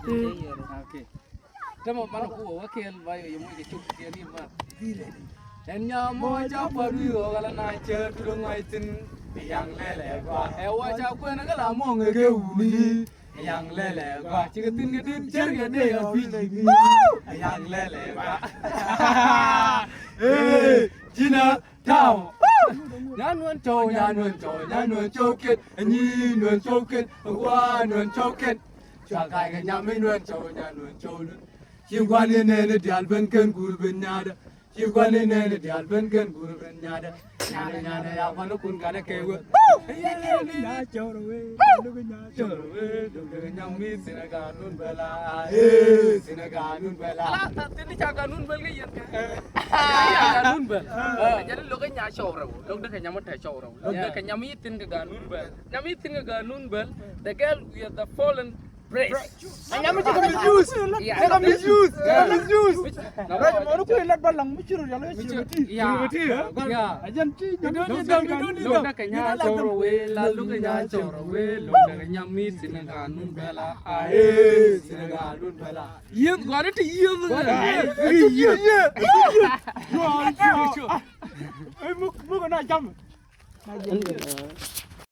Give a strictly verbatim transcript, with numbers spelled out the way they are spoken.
Okay. Täämɛ man ku wä kɛɛl ba yɛ yɛ moc kɛ cuk kɛ ni ma. Ɛn nyam mɔ ca kuat wi̱i̱ ɣɔk ala na cär tu ŋɔc thi̱n. Yaŋ lɛlɛ gua. Ɛ wä ca kuɛn kɛ la mɔŋ kɛ wuni. Yaŋ lɛlɛ gua. Cikɛ thi̱n kɛ dit cär kɛ dee a pi̱c. Yaŋ lɛlɛ gua. Ee, jinä. Tao. Nyan nuɔn cɔw, nyan nuɔn cɔw, nyan nuɔn cɔw ket. Nyi nuɔn cɔw ket. Wa nuɔn cɔw ket. Cua ga̱a̱c kɛ nyam mi nuɔn cɔw, nyan nuɔn cɔw lun. Ci gua̱n in nɛn diaal ben kɛn guur ben nyaadä. Ci gua̱n in nɛn diaal ben kɛn guur ben nyaadä. Nyaadä, nyaadä, ya gua̱n kun kanɛ kɛ wä. Nya cɔw rɛ wee, luk nya cɔw rɛ wee, luk dee nyam mi Senegal nun bɛla. Ee, Senegal nun bɛla. Ala ta tini ca ganun bɛl kɛ yɛn kɛ. Ganun bɛl. Jɛn lok nya cɔw rɛ wee, lok dee kɛ nyam tɛ cɔw rɛ wee, lok dee kɛ nyam yi tin kɛ ganun bɛl. Nyam yi tin kɛ ganun bɛl. The girl with the fallen breast. A nyam mi ci kɛ misuse. Yeah. Ci kɛ misuse. Ci kɛ misuse. Right, mɔni kui̱ lɛt bä laŋ mi ci rɔ yɛl ɛ ci rɔ ti. Yeah. Yeah. A jɛn ci nyam mi ci rɔ yɛl ɛ ci rɔ ti. Lok dee kɛ nya cɔw rɛ wee, la lok dee kɛ nya cɔw rɛ wee, lok dee kɛ nyam mi Senegal nun bɛla. Aye, Senegal nun bɛla. Yieth gɔni ti yieth. Gɔni ti yieth. Yieth. Yieth. Ɛ muk, muk na jam.